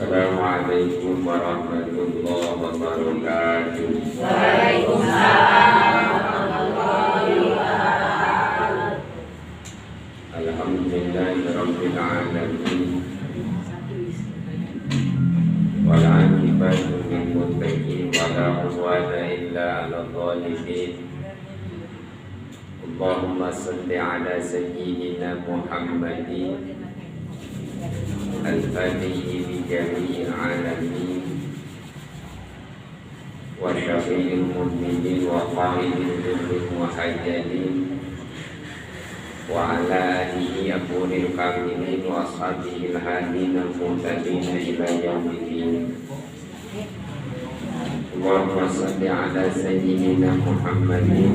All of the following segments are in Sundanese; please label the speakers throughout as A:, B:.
A: Assalamualaikum warahmatullahi wabarakatuh.
B: Waalaikumsalam warahmatullahi wabarakatuh.
A: Alhamdulillahi rabbil alamin. Wal 'aqibatu lil muttaqin wa la 'udwana illa 'alal zalimin. Allahumma salli ala sayyidina Muhammadin al-fatihi li jami'il alamin wa syafi'il mu'minin wa qaidil lil muhajjalin wa ala alihi aburil kamilin wa ashabihi al-hadin al-muhtadin ila yaumiddin. Allahumma salli ala sayyidina Muhammadin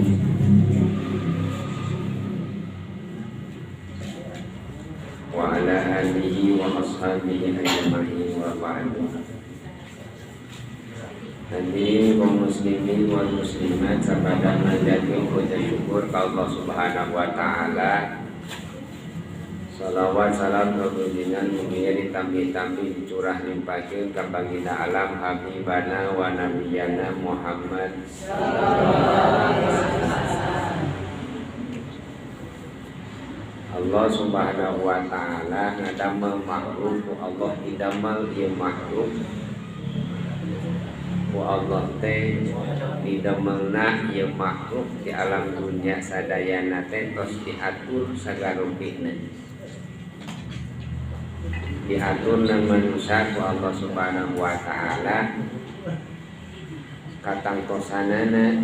A: wa ala alihi wa ashabihi ajma'in wa ba'du. Hadirin kaum muslimin wal muslimat, sapada manjati puja syukur ka Allah Subhanahu wa taala. Salawat salam kemudian mugia ditambih-tambih dicurah limpahkeun ka baginda alam habibana wa nabiyana Muhammad. Allah Subhanahu wa taala ngadamel makhluk, ku Allah didamel ieu makhluk. Ku Allah teh didamelna ieu makhluk di alam dunya sadayana teh tos diatur sagarupina. Diaturna manusia ku Allah Subhanahu wa taala katangtosanana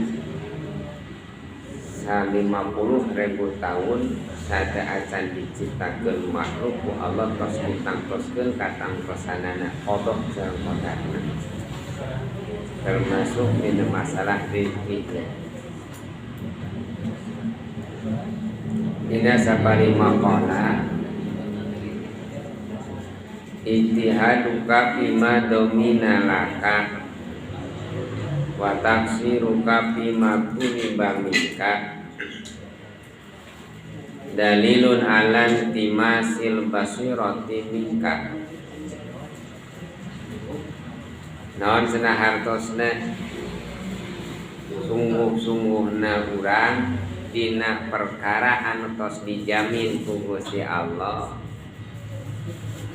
A: 50.000 tahun sada acan diciptakeun makhluk ku Allah tos ditangtoskeun katangtosanana qada sareng qadarna, termasuk dina masalah rezeki. Dina sapari maqala ijtihaduka fima domina laka wa taksiruka fima kuniba minka dalilun alan timasil basirati minka. Naon cenah hartosna sungguh-sungguhna urang dina perkara anu tos dijamin ku Gusti Allah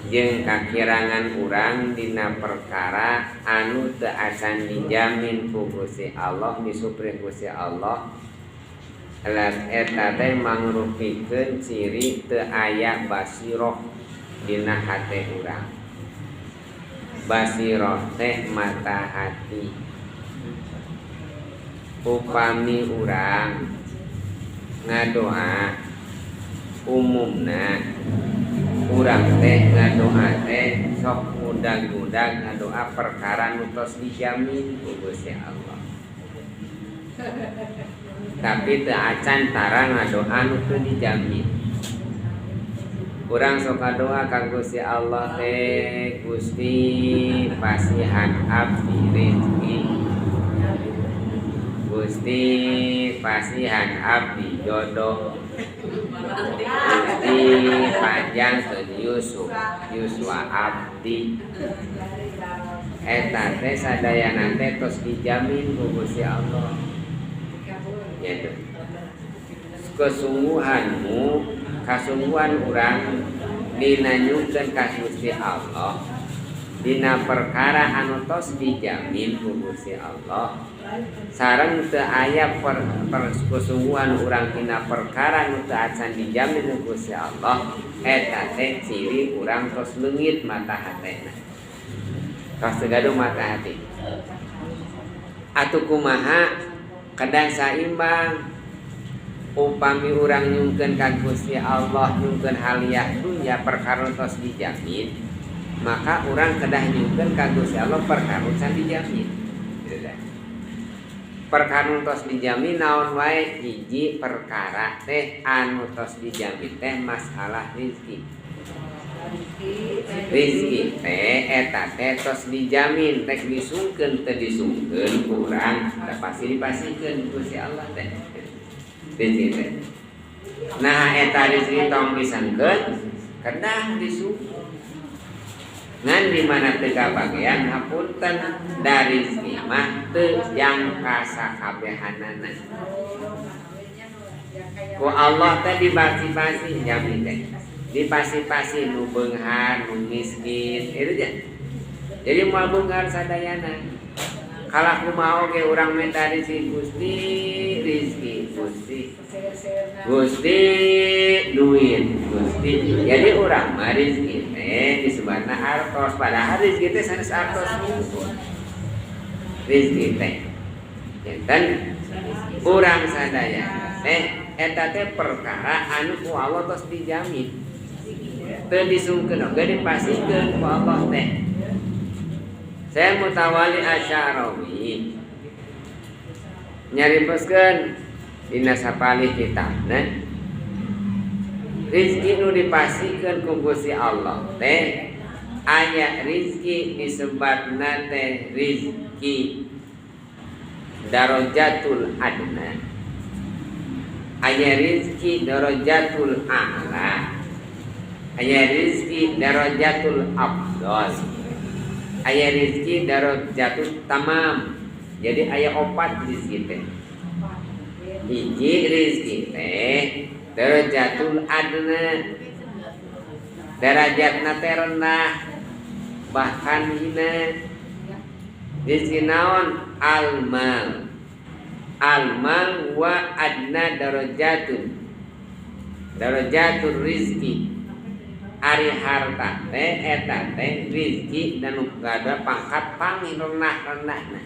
A: jeung kakirangan urang dina perkara anu teu acan dijamin ku Gusti Allah, disuprih Gusti Allah. Alat eta teh mangrupikeun ciri teu aya basiroh dina hate urang. Basiroh teh mata hati. Upami urang ngadoa umumna urang teh ngadoa teh sok ngudag-ngudag ngadoa perkara nu tos dijamin ku Gusti Allah. Tapi teu acan tara ngadoa nu teu dijamin. Urang sok ngadoa ka Gusti Allah teh, Gusti pasihan abdi rezeki, Gusti pasihan abdi jodoh, Gusti panjangkeun Yusuf yuswa abdi. Eta teh sadayana teh tos dijamin ku Gusti Allah. Ya tuh. Kesungguhanmu, kasungguhan urang dina nyungkeun ka Gusti Allah dina perkara anu tos dijamin ku Gusti Allah, sareng teu aya kesungguhan urang dina perkara nu teu acan dijamin ku Gusti Allah, eta teh ciri urang tos leungit mata hatena, tos teu gaduh mata hati. Atuh kumaha kedah saimbang? Upami urang nyungkeun ka Gusti Allah nyungkeun haliah dunya perkara tos dijamin, maka urang kedah nyungkeun ka Gusti Allah perkara can dijamin. Gitu dah. Perkara tos dijamin naon wae? Hiji perkara teh anu tos dijamin teh masalah rezeki. Rezeki teh eta teh tos dijamin, teh disungkeun teu disungkeun urang da pasti dipasihkeun ku Gusti Allah teh. Rezeki teh. Nah eta rezeki tong disangkeun kedah disungkeun. Ngan di mana teu kabagean hapunten, da rizki mah teu jangka sakabehanana. Ku Allah teh dibasi-basi jami teh. Dipasi-pasi nu beunghar, nu miskin, itu nya. Jadi moal beunghar sadayana. Kalah kumaha oge urang minta rizki Gusti, rizki Gusti. Gusti duit, Gusti. Jadi urang mah rizki teh disebutna artos, padahal rizki teh sanes artos hungkul. Rizki teh. Janten urang sadayana teh eta teh perkara anu ku Allah tos dijamin. Teu disungkeun oge dipasikeun ku Allah teh. Saya Mutawali Asyarawi nyaripeskeun dina sapalih kitabna rizki nu dipasikeun ku Gusti Allah teh aya rizki disebatna teh rizki darajatul adna, aya rizki darajatul a'la, aya rizki darajatul afdal, aya rizki darajatul tamam. Jadi aya opat rizki teh. Hiji rizki teh darajatul adna, derajatna teh rendah bahkan hina. Rizki naon? Almal. Almal wa adna darajatun, darajatul rizki. Ari harta teh eta teh rizki dan nu gaduh pangkat paling rendah-rendahna.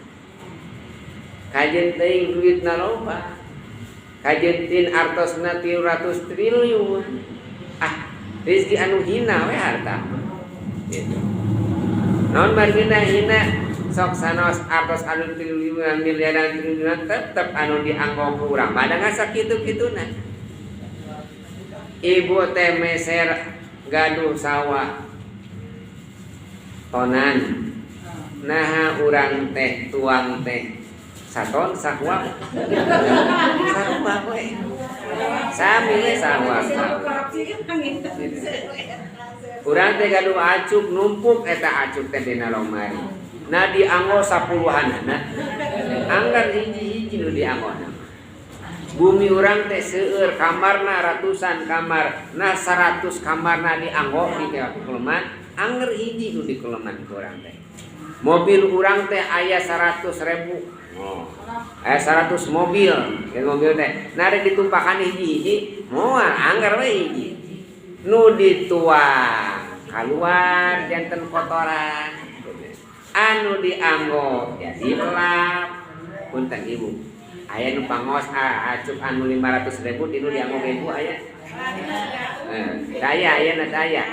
A: Kajeun teuing duitna loba, kajeun teuing artosna 300 triliun. Ah, rizki anu hina we harta. Gitu. Naon margina hina? Sok sanos artos anu triliunan, miliaran triliunan tetep anu dianggo ku urang. Padahal sakitu-kituna. Ibu teh meser gaduh sawah tonan, naha urang teh tuang teh saton sahwa sarua we sami we sahwa. Urang teh gaduh acuk numpuk eta acuk teh dina lomari, nah dianggo sapuluhanana anggar hiji-hiji nu dianggona. Bumi urang teh seueur kamarna ratusan kamar, nah 100 kamarna dianggo di keleman, angger hiji nu dikeleman ku urang teh. Mobil urang teh aya 100.000. Oh. Aya 100 mobil, ya mobil teh. Nah rek ditumpakan hiji-hiji, moal angger we hiji. Nu dituang kaluar janten kotoran. Anu dianggo jadi lap. Punten ibu. Aya nu pangos acuk anu 500.000 dinu dianggo ibu aya. Daya aya na daya.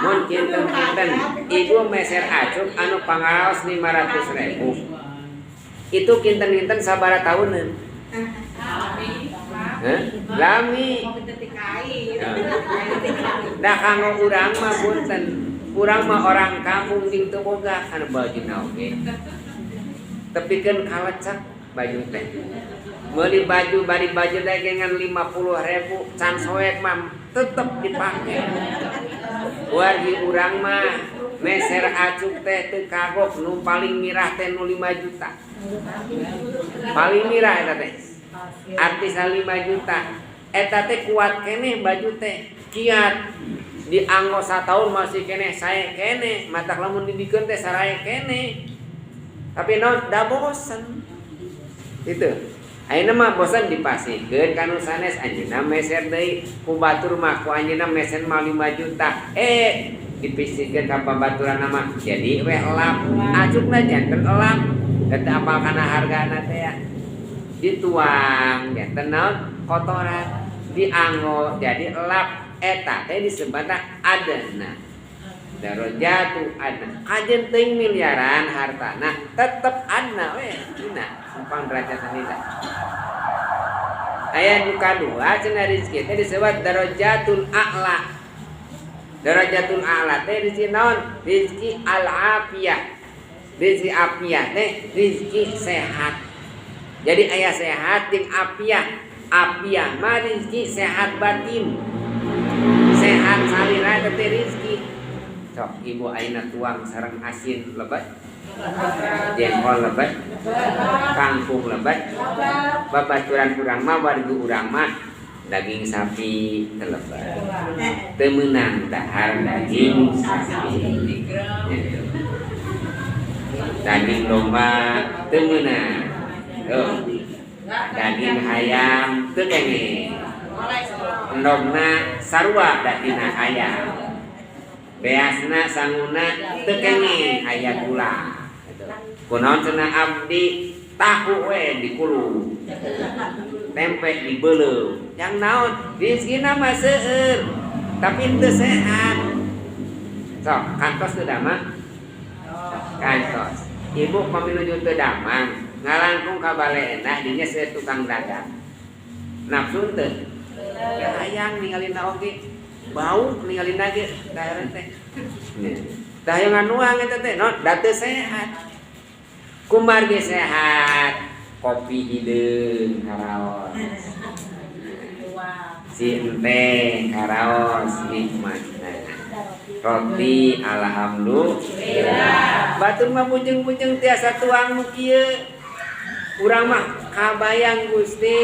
A: Mun kinten-kinten ibu meser acuk anu pangaos 500.000. Itu kinten-kinten sabaraha tauneun? Heh? Lami. Da kanggo urang mah punten. Urang mah orang kampung jeung teu boga kana bajuna oge. Tepikeun kalecek baju teh. Meuli baju bari baju teh ngan 50.000 can soek mah tetep dipake. Wargi urang mah meser acuk teh teu kagok nu paling mirah teh nu 5 juta. Paling mirah eta teh. Artis 5 juta. Eta teh kuat keneh baju teh. Kiat dianggo sataun masih keneh sae keneh, matak lamun dibikeun teh sarae keneh. Tapi naon da bosen. Itu. Ayeuna mah bosen dipasikeun ka nu sanes anjeunna meser deui ku batur mah ku anjeunna meser mah 5 juta. Dipisikeun ka babaturanna mah jadi weh elap. Acukna janten elap. Teu apal kana hargana teh ya. Dituang janten naon kotoran, dianggo jadi elap. Eta teh disebutna adna. Darajatu adna. Kajeun teuing miliaran hartana tetep adna we hina numpang derajat hina. Aya nu kadua cenah rezeki teh disebut darajatul a'la. Darajatul a'la teh rezeki naon? Rezeki al-afiyah. Rezeki afiyah teh rezeki sehat. Jadi aya sehat jeung afiyah. Afiyah mah rezeki sehat batin. Sehat salira teh rezeki. Sok ibu ayeuna tuang sareng asin lebet, jengkol lebet, kangkung lebet. Babaturan urang mah, warga urang mah daging sapi teu lebet. Teu meunang dahar daging sapi. Gitu. Daging domba teu meunang. Tuh. Daging ayam teu kenging. Endogna sarua da tina ayam. Beasna sanguna teu kenging aya gula. Gitu. Kunaon cenah abdi tahu we dikulu. Tempe dibeuleum. Yang naon? Rezekina mah seueur, tapi teu sehat. Sok, kantos teu damang? Kantos. Ibu pami nuju teu damang, ngalangkung ka bale endah dinya seueur tukang dagang. Nafsu teu? Ya hayang ningalina oge. Bau ningalina ge dahareun teh. Tah hayang nganuang eta teh, non da teu sehat. Kumargi sehat, kopi hideung karaos. Si ente karaos nikmatna. Roti alhamdulillah. Batur mah bujeng-bujeng tiasa tuang nu kieu. Urang mah kabayang Gusti.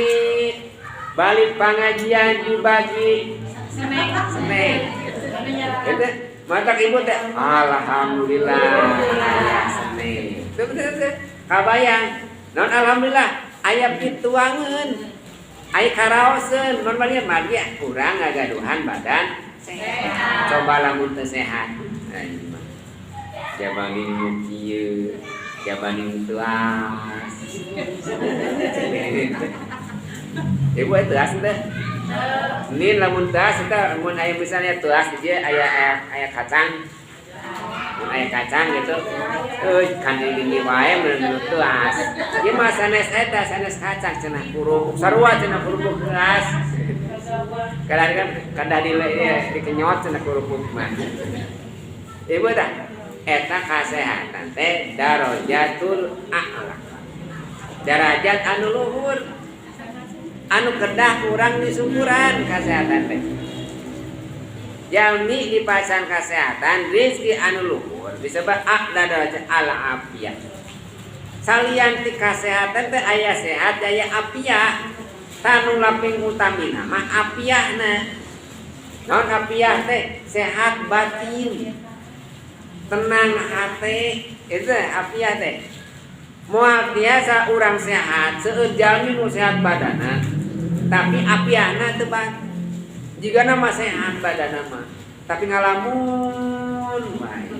A: Balik pangajian dibagi snack. Gitu. Matak ibu teh alhamdulillah aya snack. Tuh, betul, betul. Kabayang. Non alhamdulillah aya pituangeun. Aya karaoseun, non balik margi urang ngagaduhan badan sehat. Coba lamun teu sehat. Nah, ini mah. Jabaning nu kieu, jabaning tuas. Ibu teuas teh? Ini lamun teuas eta mun aya misalnya teuas di dieu aya aya, aya kacang. Mun aya kacang gitu. Euy kan ini wae mun teuas. Ieu mah sanes eta, sanes kacang cenah kerupuk. Sarua cenah kerupuk teuas. Kadang kan kadah di dikenyot cenah kerupuk mah. Ibu tah eta kasehatan teh darajatul a'la. Darajat anu luhur. Anu kedah urang disyukuran kasehatan teh. Jalmi dipasang kesehatan rezeki anu luhur disebut a'la darajat al afiyah. Salian ti kasehatan teh aya sehat aya afiah. Tanu laping utamina mah afiahna. Naon afiah teh? Sehat batin. Tenang hati, itu afiah teh. Moal biasa urang sehat, seueur jalmi nu sehat badana, tapi afiahna teu bang. Jigana mah sehat badana mah, tapi ngalamun wae.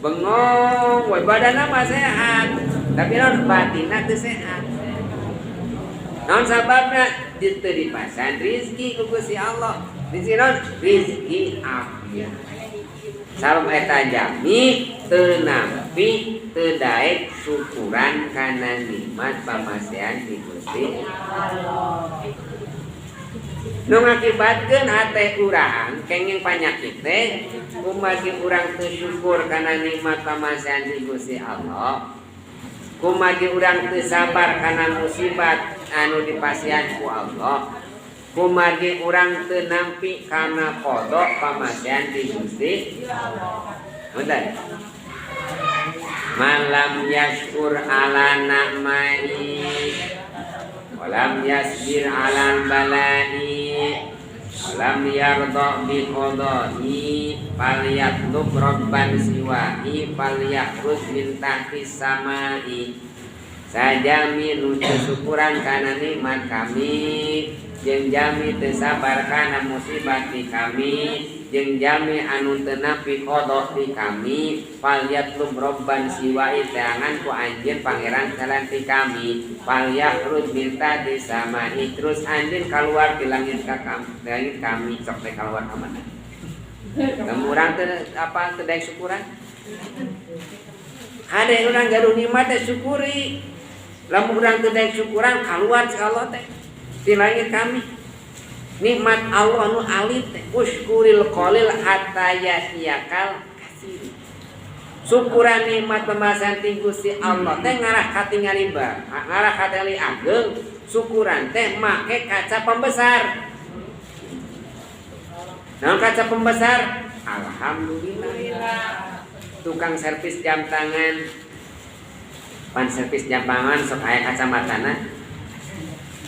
A: Bengong wae badana mah sehat, tapi naon batinna teu sehat. Naon sababna? Teu dipasan rezeki ku Gusti Allah. Rezeki naon? Rezeki afiah. Sabab eta jami teu nampi teu daek syukuran kana nikmat pamasihan di Gusti Allah. Nu ngakibatkeun hate urang kenging panyakit teh kumargi urang teu syukur kana nikmat pamasihan di Gusti Allah. Kumargi urang teu sabar kana musibat anu dipasihan ku Allah. Kumargi urang teu nampi kana qada pamasihan di Gusti Allah. Betul. Malam yashkur ala na'mai walam yasbir ala balai walam yarda bi qada'i falyatlub rabban siwa'i falyakhruj min tahti samai. Sajami nu teu syukuran kana nikmat kami jeung jami teu sabar kana musibah di kami jeung jami anu teu nampi qada di kami falyatlub rabban siwa'i teangan ku anjeun pangeran salan ti kami falyakhruj min tahti samai terus anjeun kaluar di langit ka kami, langit kami sok teh kaluar ka mana. Lamun urang teu apa teu daek syukuran. Hade urang gaduh nikmat teh syukuri. Lamun urang teu daek syukuran kaluar cek Allah teh di langit kami. Nikmat Allah nu alit teh uskuril qalil hatta yatiyakal kasir. Syukuran nikmat pembahasan ti Gusti Allah teh ngarah katingali ba, ngarah katingali ageng, syukuran teh make kaca pembesar. Naon kaca pembesar? Alhamdulillah. Tukang servis jam tangan, pan servis jam tangan sok aya kacamatana.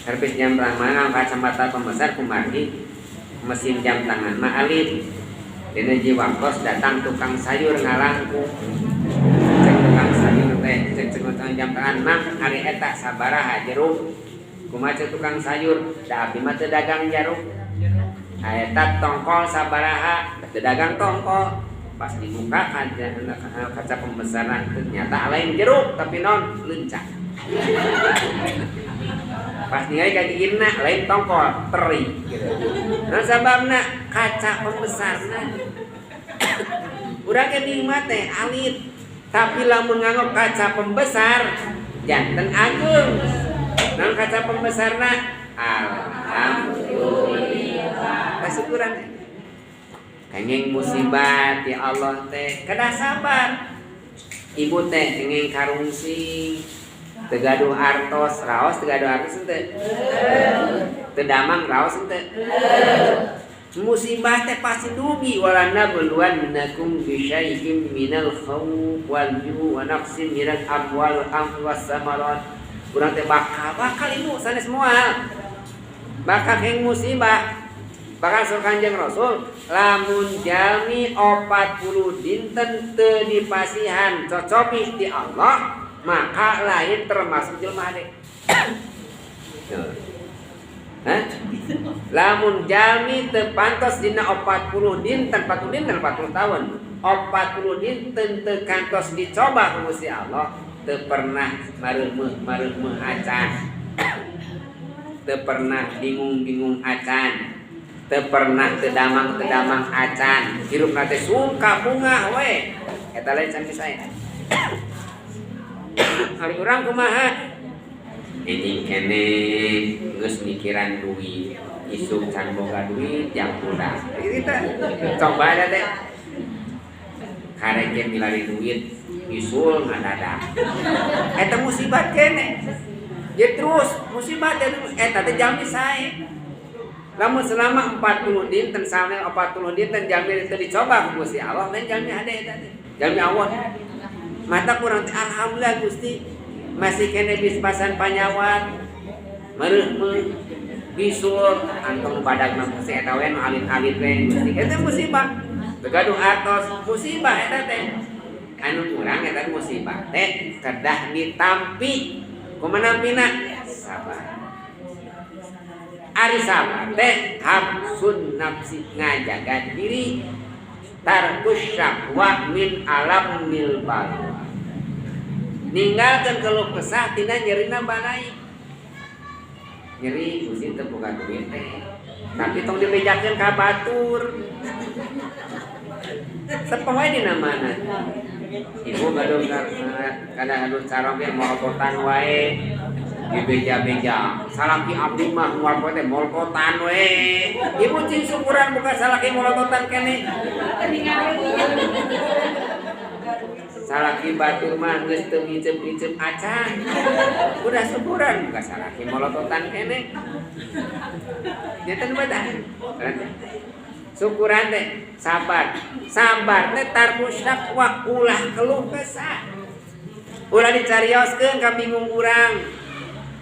A: Servis jam tangan kacamata pembesar, kumargi mesin jam tangan mah alit. Dina hiji waktos datang tukang sayur ngalangkung. Cek tukang sayur teh, cek cek tukang jam tangan, "Mang, ari eta sabaraha jeruk?" "Kumaha?" cek tukang sayur, "Da abdi mah teu dagang jeruk." "Eta tongkol sabaraha?" "Teu dagang tongkol." Pas dibuka kaca pembesaran, ternyata lain jeruk, tapi non lencak. Pas ningali ka gigirna, lain tongkol, teri gitu. Nah, sababna kaca pembesarna. Urang ge nikmat teh alit, tapi lamun nganggo kaca pembesar janten ageung. Naon kaca pembesarna? Alhamdulillah. Kasyukuran. Kenging musibah ti Allah teh kedah sabar. Ibu teh kenging karungsing, teu gaduh artos, raos teu gaduh artos henteu? Teu damang, raos henteu? Musibah teh pasti dugi. Wala nabluwannakum bisyai'in minal khauf wal ju' wa naqsin minal amwal was samarat. Urang teh bakal bakal, ibu, sanes moal bakal keng musibah. Bahkan saur Kanjeng Rasul, lamun jalmi 40 dinten teu dipasihan cocobi ti Allah, maka lain termasuk jelema hade. Hah? Lamun jalmi teu pantos dina 40 dinten, 40 dinten 40 tahun, 40 dinten teu kantos dicoba ku Gusti Allah, teu pernah mareumeuh mareumeuh acan, teu pernah bingung-bingung acan, teu pernah teu damang teu damang acan, hirup teh suka bungah we, eta lain jalmi sae. Ari urang kumaha? Enjing keneh geus mikiran duit, isuk can boga duit jang budak kita coba ada teh karek milari duit, bisul ngadadak. Eta musibah keneh. Ya terus musibah teh eta teh jalmi sae. Lamun selama 40 dinten, sampai 40 dinten jalmi teu dicoba ku Gusti Allah, lain jalmi hade eta teh. Jalmi Allah. Mata kurang teh alhamdulillah Gusti masih keneh bispasan panyawat, mareuh bisul antong badag mah Gusti, eta we nu alit-alit we Gusti. Eta musibah. Teu gaduh artos musibah eta teh. Anu kurang eta musibah teh kedah ditampi. Kumaha nampina? Sabar. Ari sabar teh habsun nafsi, ngajaga diri, tarkus syakwa min alamil balwa, ninggalkeun keluh kesah tina nyerina balai. Nyeri Gusti teu boga duit teh, tapi tong dibejakeun ka batur. Sepeng wae dina mana ibu gaduh kada gaduh caroge, molototan wae dibeja-beja, "Salaki abdi mah moal poe teh molototan we." Ibu cing syukuran buka salaki molototan keneh. Salaki batur mah geus teu ngiceup-ngiceup acan, udah syukuran buka salaki molototan keneh. Nyata betah syukuran teh. Sabar, sabar teh tarku syakwa, ulah keluh kesah, ulah dicarioskeun ka bingung urang,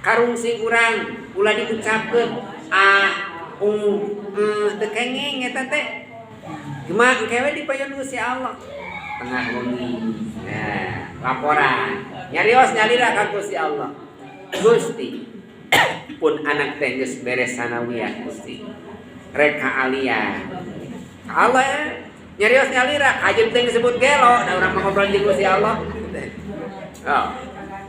A: karungsing urang ulah diucapkeun ah teu kenging eta teh. Cuma engke we dipayon Gusti Allah tengah wengi. Nah, laporan nyarios nyalira ka Gusti Allah, "Gusti, pun anak teh geus beres sanawiyah, Gusti, rek ka aliyah." Allah nyarios nyalira kajeun teh disebut gelo. Nah, urang mah ngobrol jeung Gusti Allah. Oh,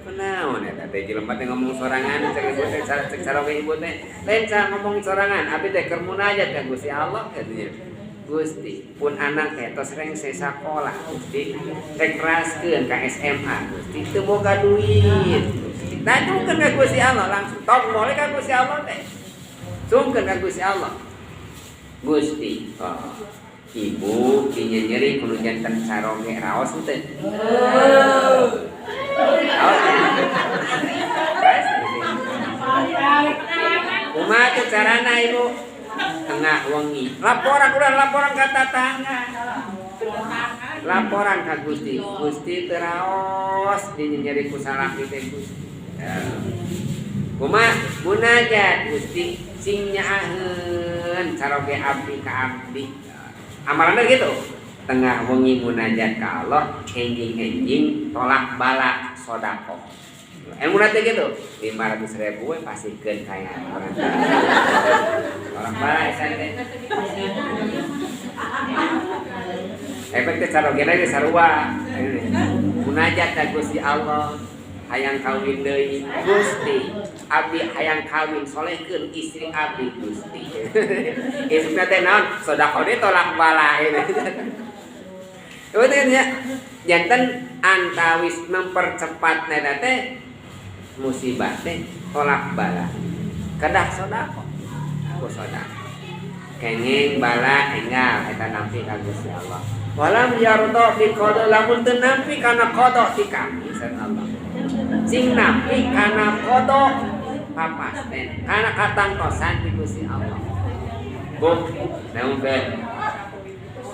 A: kunaon eta teh jelema teh ngomong sorangan? Cek ibu teh, cek saroge ibu teh, lain cara ngomong sorangan, abdi teh keur munajat ka Gusti Allah katanya. "Gusti, pun anak teh tos rengse sakolah, Gusti, rek neraskeun ka SMA, Gusti, teu boga duit, Gusti." Tah, sungkeun ka Gusti Allah langsung, tong moal ka Gusti Allah teh, sungkeun ka Gusti Allah, Gusti. Oh. Ibu dinya nyeri kudu janten caroge, raos henteu? Raos. Raos. Kumaha tuh carana, Ibu? Tengah wengi. Laporan urang laporan ka tatangga. Laporan ka Gusti. Gusti teu raos dinyeri ku salaki teh Gusti. Kumaha munajat Gusti sing nyaaheun caroge abdi ka abdi. Amalanna gitu. Tengah wengi munajat ka Allah, enjing-enjing tolak bala sedekah. Ilmu teh gitu 500.000 we pasikeun kaya urang. Tolak bala esan teh. Efek teh carogena ge sarua. Munajat ka Gusti Allah, hayang kawin deui Gusti. Abdi hayang kawin solehkeun istri abdi Gusti. Isukna teh naon? Sedekah deui tolak bala ini. Kemudian ya, janten antawis mempercepat neta teh musibah teh tolak bala. Kedah sedekah. Ku sedekah. Kenging bala enggal eta nampi ka Gusti Allah. Walam yarda bi qada lamun teu nampi kana qada ti kami saur Allah. Sing nampi kana qada papasten, kana katangtosan ti Gusti Allah. Bu, naungkeun.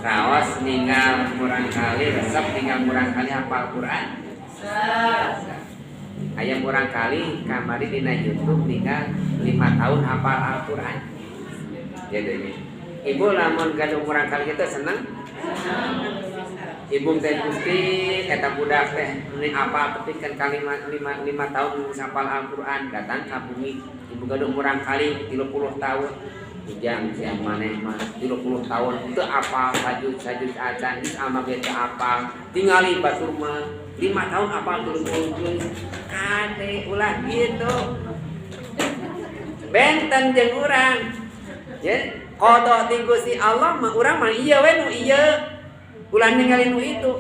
A: Raos ninggal murang kali resep ninggal murang kali hafal Quran. Aya murang kali kamari dina YouTube ninggal 5 tahun hafal Al-Quran. Jadi ibu lamun gaduh murang kali kitu seneng? Ibu teh Gusti eta budak teh meni apa tepikeun ka 5 tahun geus hafal Al-Quran datang ka bumi ibu gaduh murang kali 30 tahun. Ujang siang maneh mah 30 tahun teu apal sajud-sajud acan geus ama ge teu apal tingali batur mah 5 tahun apal 30 juz kade ulah kitu benten jeung urang ya qada ti Gusti Allah mah urang mah ieu we nu ieu ulah ningali nu itu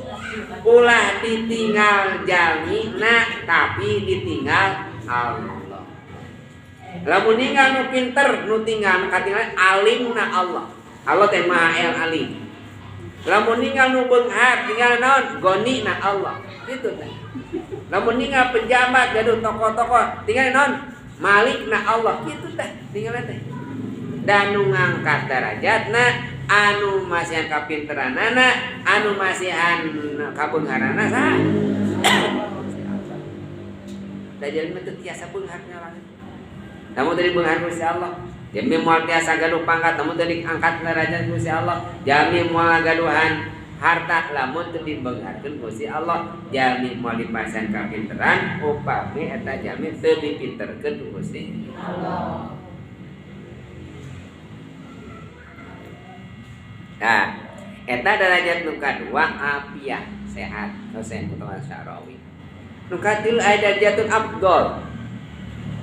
A: ulah ditinggal jalmina tapi ditinggal Allah. Lamun ninggal nu pinter nu tinggal katinggal alimna Allah. Allah teh Maha El Alim. Lamun ninggal nu beunghar tinggal naon? Gonina Allah. Kitu teh. Lamun ninggal pejabat gaduh tokoh-tokoh tinggal naon? Malikna Allah. Kitu teh tinggal teh. Dan nu ngangkat darajatna anu masihan kapinteranana, anu masihan kabeungharana saha? Da jelema teu tiasa beunghar ngaran. Namun tadi beunghar Gusti Allah. Jami moal tiasa gaduh pangkat, namun tadi angkat derajat Gusti Allah. Jami moal gaduhan harta lamun teu dibeungharkeun Gusti Allah. Jami moal dipasihan kapinteran, upami eta jami teu dipinterkeun ku Gusti Allah. Nah, eta derajat nu kadua afiah, sehat, Husain Muhammad Syarawi. Nu katilu aya derajatun afdol.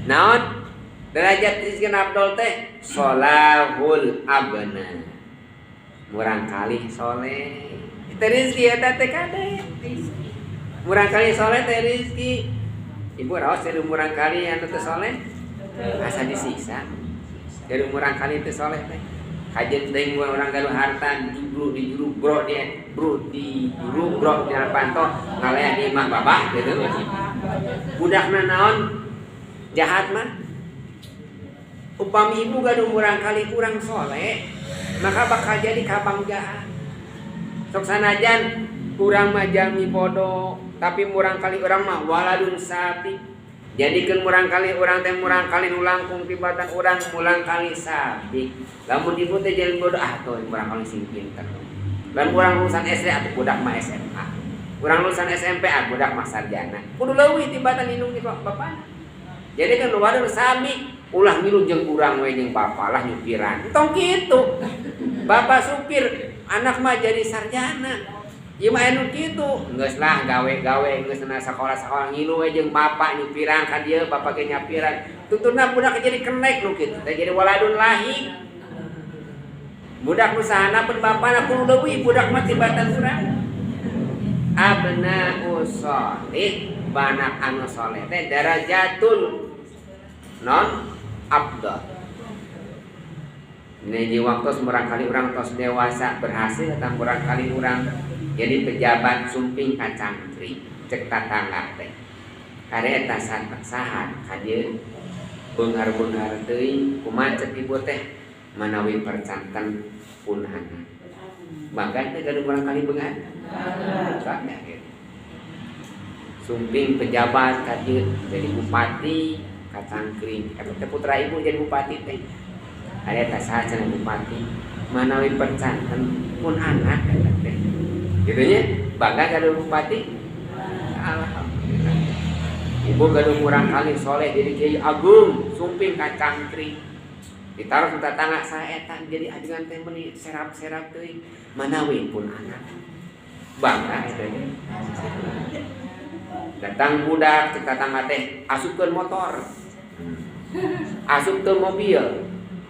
A: Naon? Derajat rizkin abdol teh solahul abna. Murang kali soleh. Itu rizki eta teh kade. Murang kali soleh teh rizki. Ibu raos jadi murang kali anu teu soleh? Asa disiksa. Jadi murang kali teu soleh teh. Kajen teuing urang gaduh harta dijuru dijuru bro di bro dijuru bro di panto ngalea di imah babah gitu. Budakna naon? Jahat mah. Upami ibu gaduh murang kali kurang soleh, maka bakal jadi kabanggaan. Sok sanajan urang mah jalmi bodoh, tapi murang kali urang mah waladun sabi. Jadikeun murang kali urang teh murang kali nu langkung tibatan urang murang kali sabi. Lamun ibu teh jalmi bodoh, ah tuh murang kali sing pinter. Lamun urang lulusan SD atuh budak mah SMA. Urang lulusan SMP ah budak mah sarjana. Kudu leuwih tibatan indung ti bapana. Jadi kan waladun sabi. Ulah ngilu jeung urang we jeung bapa lah nyupiran. Tong kitu. Bapak supir, anak mah jadi sarjana. Ieu mah anu kitu. Geus lah gawe-gawe geus na sakola-sakola ngilu we jeung bapak nyupiran ka dieu, bapak ge nyapiran. Tuturna budak jadi kenek nu kitu. Teh jadi waladun lahi. Budak nu sahana pun bapana kudu leuwih budak mah tibatan urang. Abna'u sholih, banak anu soleh teh darajatul non abdal. Ini waktu murang kali urang tos dewasa berhasil atau murang kali urang jadi pejabat sumping kacangkri cek tatangga teh. Kare eta saha ka dieu beunghar-beunghar teuing kumaha cek ibu teh. Manawi percanten pun anak. Bangga teh gaduh murangkalih beunghar. Bangga gitu. Sumping pejabat ka dieu jadi bupati ka Cangkring. Eta teh putra ibu jadi bupati teh. Aya teh saha cenah bupati. Manawi percanten pun anak eta teh. Gitu nya, bangga gaduh bupati. Alhamdulillah. Ibu gaduh murangkalih soleh jadi kiai agung, sumping ka Cangkring. Ditaruh ku tatangga saha eta jadi ajengan teh meuni serap-serap teuing. Manawi pun anak. Bangga eta teh. Datang budak cek tatangga teh asupkeun motor. Asupkeun mobil.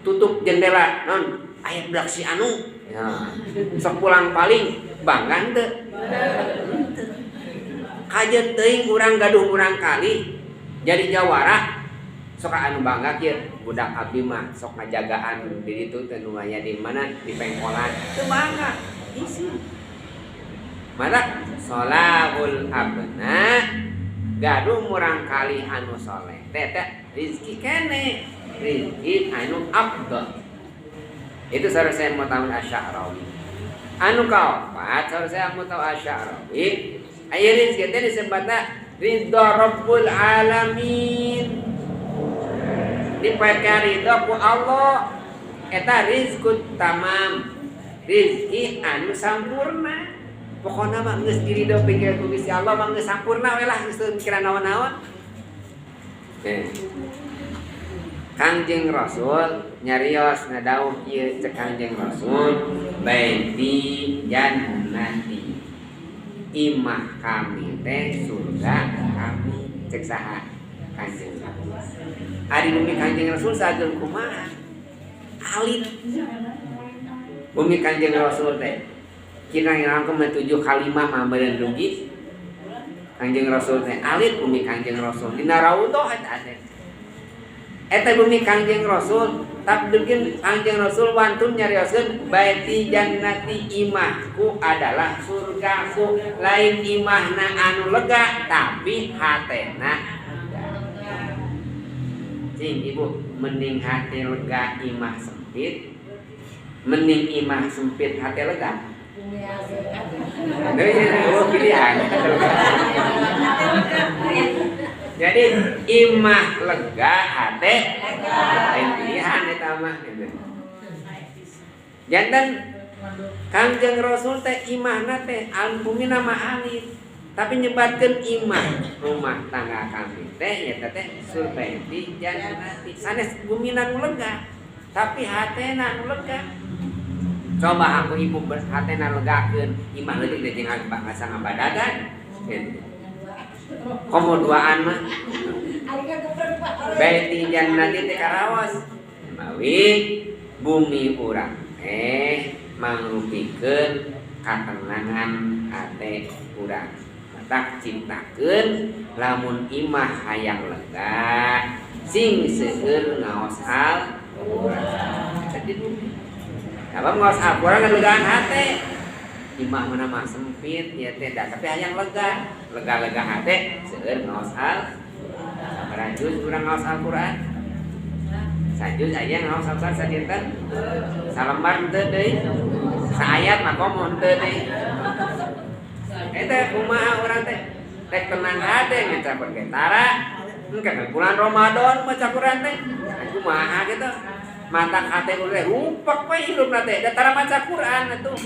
A: Tutup jendela, non aya budak si anu. Ya. Sok pulang paling bangga teu? Kajeun teuing urang gaduh murangkalih jadi jawara. Sok anu bangga kieu budak abdi mah sok ngajagaan di ditu teh nu aya di mana di pengkolan. Teu bangga, isin. Matak sholahul abna gaduh murangkalih anu soleh teh teh rizki kene, rizki anu afdal. Itu saur saya mau tahu Asy'arawi. Anu kaopat saur saya mau tahu Asy'arawi, aya rizki teh disebutna ridho Rabbul Alamin. Dipake ridho ku Allah eta rizkut tamam, rizki anu sampurna. Pokona mah geus diridho pikir ku Gusti Allah mah geus sampurna we lah, geus teu mikiran naon-naon. Kangjeng Rasul nyarios ngadawuh kieu cek Kangjeng Rasul, baiti jannati, imah kami teh surga kami. Cek saha? Kangjeng Rasul. Ari bumi Kangjeng Rasul sageung kumaha? Alit. Bumi Kangjeng Rasul teh kira-kira rangkum 7 kalimah mah beureun rugi. Kangjeng Rasul teh alit bumi Kangjeng Rasul dina raudhah eta teh. Eta bumi Kangjeng Rasul tabdugin Kangjeng Rasul wantun nyarioskeun baiti jannati, imahku adalah surgaku. Lain imahna anu lega tapi hatena lega. Cing ibu, mending hati lega imah sempit, mending imah sempit hati lega. Oh, pilihan. Jadi imah lega hate lain pilihan eta mah gitu. Janten Kangjeng Rasul teh imahna teh bumina mah alit, tapi nyebatkeun imah rumah tangga kami teh nyata teh surbaiti jannati. Sanes bumina nu lega, tapi hatena nu lega. Coba aku ibu hatena legakeun, imah leutik teh jeung ngasa ngabadagan. Gitu. Komo duaan mah. Baiti jannati teh karaos. Mawi bumi urang teh mangrupikeun katenangan hate urang. Matak ciptakeun lamun imah hayang lega sing seueur ngaos Al-Qur'an. Jadi bumi. Apa ngaos Al-Qur'an ngalegaan hate. Imah mana mah sempit ya teh da, tapi hayang lega, lega-lega hate seueur ngaos Al. Sabaraha juz urang ngaos Al-Qur'an? Sajuz aya ngaos Al-Qur'an sadinten? Salembar henteu deui. Saayat mah komo henteu deui. Eta kumaha urang teh? Rek tenang hate ngecapkeun ge tara. Engke bulan Ramadan maca Quran teh. Kumaha kitu? Matak hate urang teh rupek we hirupna teh da tara maca Quran atuh.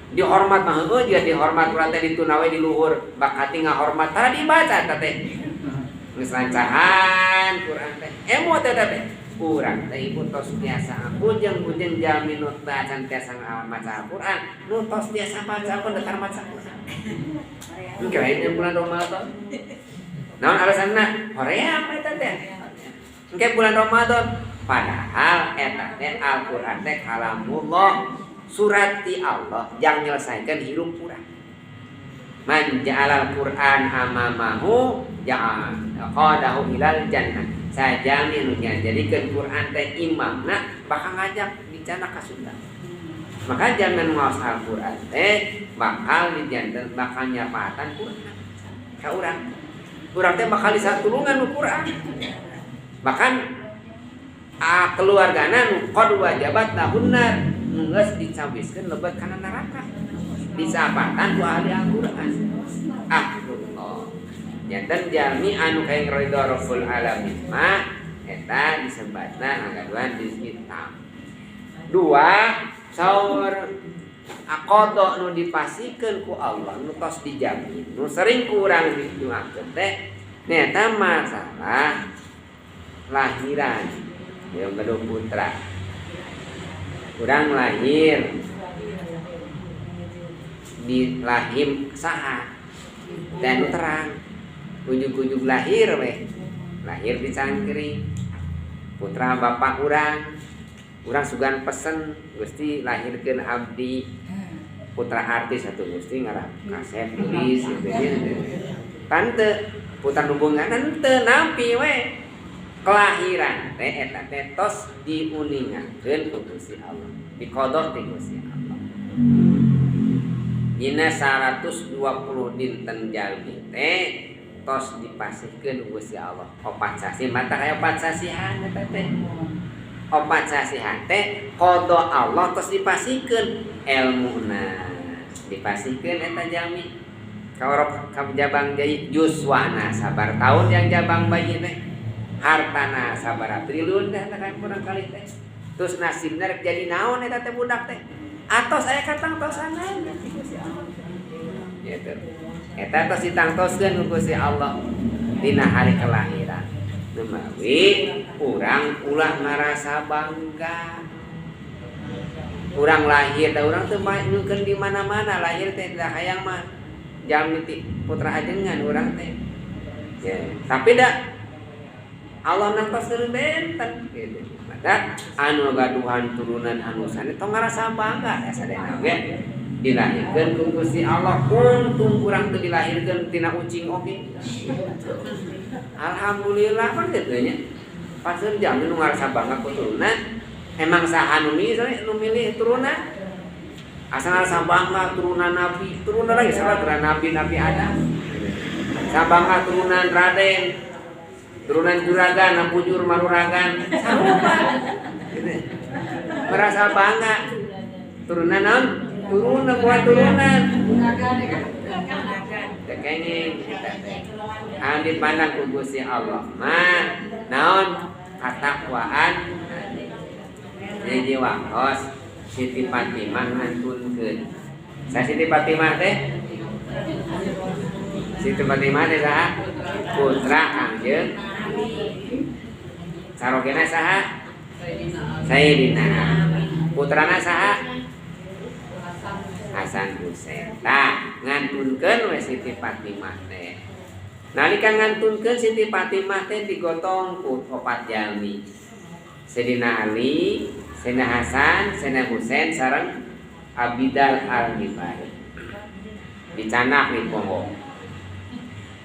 A: Dihormat mah heueuh jiga dihormat urang teh dituna we di luhur, bak hati ngahormat tara dibaca eta teh. Geus lancahan Quran teh. Emo teh teh. Urang teh ibu tos biasa bujeng-bujeng jalmi nu acan tiasa maca Al-Qur'an, nu tos biasa maca pun datar maca Quran. Engke lain bulan Ramadan. Naon alasanna? Hoream eta teh. Engke bulan Ramadan padahal eta teh Al-Qur'an teh kalamullah, surat ti Allah yang menyelesaikan hirup urang. Man ja'alal Qur'an amamahu ja'al qadahu ilal jannah. Sajamin nu jadikeun Qur'an teh imamna bakal ngajak dicana ka surga. Maka jangan ngaos Al-Qur'an teh bakal dijanten bakal nyapaatan Qur'an ka urang. Urang teh bakal disatulungan ku Qur'an. Bahkan A keluargana nu qad wajabat lahunnar, nu geus dicawiskeun lebet kana neraka. Disapatan ku ahli Al-Qur'an. Ahlullah. Janten jalmi anu kaeng ridho Rabbul Alamin mah eta disebatna ngagaduhan rizki tam. Dua, saur aqada nu dipasikeun ku Allah nu tos dijamin, nu sering ku urang didoakeun teh nyaeta masalah lahiran. Yang gaduh putra. Urang lahir di lahim saha dan terang ujug-ujug lahir weh, lahir di cangkring putra bapak urang, urang sugan pesen Gusti lahirkeun abdi putra artis atau Gusti ngarap kaset tulis gitu nya. Tante putra hubungan teu nampi weh kelahiran teh eta teh tos diuningakeun ku Gusti Allah, diqada ti Gusti Allah. Dina 120 dinten jalmi teh tos dipasihkeun ku Gusti Allah. Opat sasih mata kaya opat sasihan eta teh. Opat sasihan teh qada Allah tos dipasihkeun elmuna. Dipasihkeun eta jalmi. Kaorok ka jabang jai yuswana sabar tahun yang jabang bayi teh. Hartana sabaraha triliun teh eta kan kurang kali teh. Terus nasibna rek jadi naon eta teh budak teh. Atos aya katangtosanan ti Gusti Allah. Gitu. Eta tos ditangtoskeun ku Gusti Allah dina hari kelahiran. Numawi urang ulah ngarasa bangga. Urang lahir da urang teu nyungkeun di mana-mana lahir teh da hayang mah jalmi ti putra ajengan urang teh. Ya, tapi da Allah nangtoskeun benten gitu. Maka anu gaduhan turunan anu sanes tong ngarasa bangga ya sadayana ge dilahirkeun ku Gusti Allah, untung urang teu dilahirkeun tina ucing oge. Alhamdulillah kan kitu nya. Paseur jalmi nu ngarasa bangga ku turunan, emang saha nu milih, nu milih turunan? Asa ngarasa bangga turunan nabi, turunan lagi salah turunan nabi, nabi Adam. Sabangga turunan Raden, turunan juragan, nampujur maruragan, sarupa. Gitu. Merasa bangga turunan naon? Turunan buat turunan. Teu kenging eta teh. Anu dipandang ku Gusti Allah mah naon? Katakwaan. Jadi waktos Siti Fatimah ngantunkeun. Sa Siti Fatimah teh? Siti Fatimah teh saha? Putra Kangjeng Sarogena saha? Sayyidina. Putrana saha? Hasan Husain. Tah, ngantunkeun we Siti Fatimah teh. Nalika ngantunkeun Siti Fatimah teh digotong ku opat jalmi. Sayyidina Ali, Sayyidina Hasan, Sayyidina Husain sareng Abidal Al-Ghifari. Dicanak di ponggo.